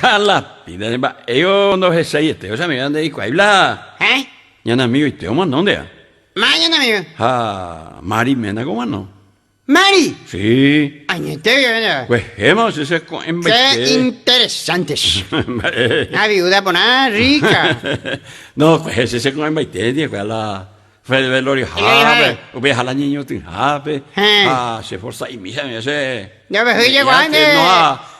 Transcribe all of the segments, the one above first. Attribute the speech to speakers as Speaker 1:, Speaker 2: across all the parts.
Speaker 1: Ha la pínta che mba'éiko ndohechaiete che amiga nde'ikuaái la
Speaker 2: Hẽ?
Speaker 1: ñane amigoite omano ndéva.
Speaker 2: Má ñane amigo.
Speaker 1: Ha Mari ména ko omano.
Speaker 2: Mari!
Speaker 1: Sí.
Speaker 2: Añete guive.
Speaker 1: Kuehéma osẽ che ko'ẽ mbaite.
Speaker 2: Qué interesantes.
Speaker 1: Mba'e.
Speaker 2: Una viuda porã rica.
Speaker 1: No, kuehe che che ko'ẽ mbaite ndive la veloriohápe, upe ha la ñeñotỹhápe, ha che forza'imi che amigo che.
Speaker 2: Nde jekuaa nde.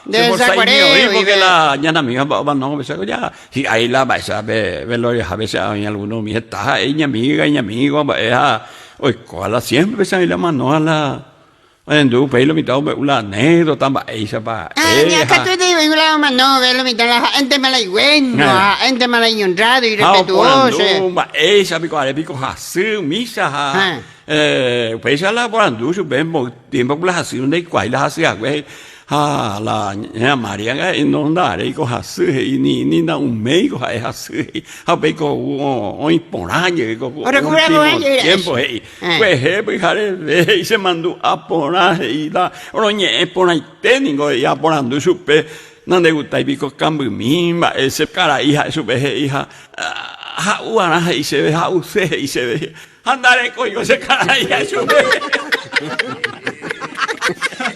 Speaker 1: Nde forza'imi oĩ porque la ñane amigo omano upéicha ja hi'ái la mba'éicha pe veloriohápe che oĩ alguno umi heta ha'e iñamiga, iñamigo mba'e ha oiko a la siempre péicha oĩ la omano ha la ohendu upéi lo mitã ombe'u la anécdota mba'éichapa
Speaker 2: ha'e. Ha katuete oĩ la omano ve lo mitã la ha'éntema la iguéno, ha'éntema la iñonrrádo, irrespetuóso.
Speaker 1: Ha oporandu mba'éicha piko are piko hasy umícha ha upéicha la oporandu chupe mboy tiémpo ku la hasy ndaikuaái la hasy hague he'i ha la ña María nga he'i no nda'aréiko hasy he'i ni ni nda'uméiko ha'e hasy he'i ha upéi ko oĩ porã jey ko último tiémpo he'i kuehe pyhareve he'i che mandu'a porã he'i la roñe'ẽ porãite ningo he'i aporandu chupe nandegustái piko kambymi mba'e che karai ha'e chupe he'i ha ha'uarã he'i chéve ha'use he'i chéve Ha ndarekóiko che karai ha chupe.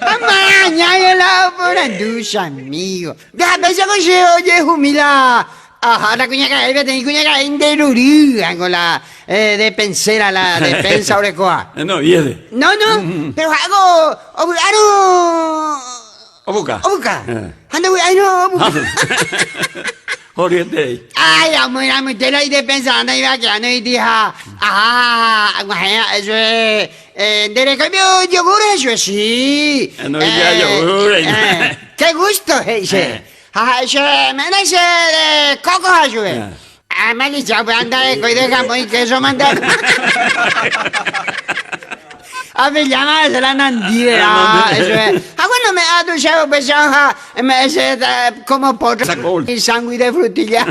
Speaker 2: Amaña la oporandu che amigo. Ha péicha ko che ojehumi la aha la kuñakarai peteĩ kuñakarai nderury hango la depensera la defensa orekóva.
Speaker 1: No, viene.
Speaker 2: No, no, pero ha'éko ovy'árõ
Speaker 1: Opuka.
Speaker 2: Opuka. Ha ndovy'áirõ opuka.
Speaker 1: Horyeterei.
Speaker 2: Ay, amoĩramoite la idefensa ndaivakeáno iti ha aha ag̃uahẽ ha'e chupe nde rekóipe ojogur he'i chupe si.
Speaker 1: Noĩja yogur
Speaker 2: he'i. Qué gusto he'i che. Ha ha'e che ména che de coco ha'e chupe. Ah, malicha upéva ndarekói de jamón y queso mante. Apilláma hese la nandi verá, eso es. Ha bueno, me ha tuicha upéicha ha me ese como potra y sándwich de frutilla.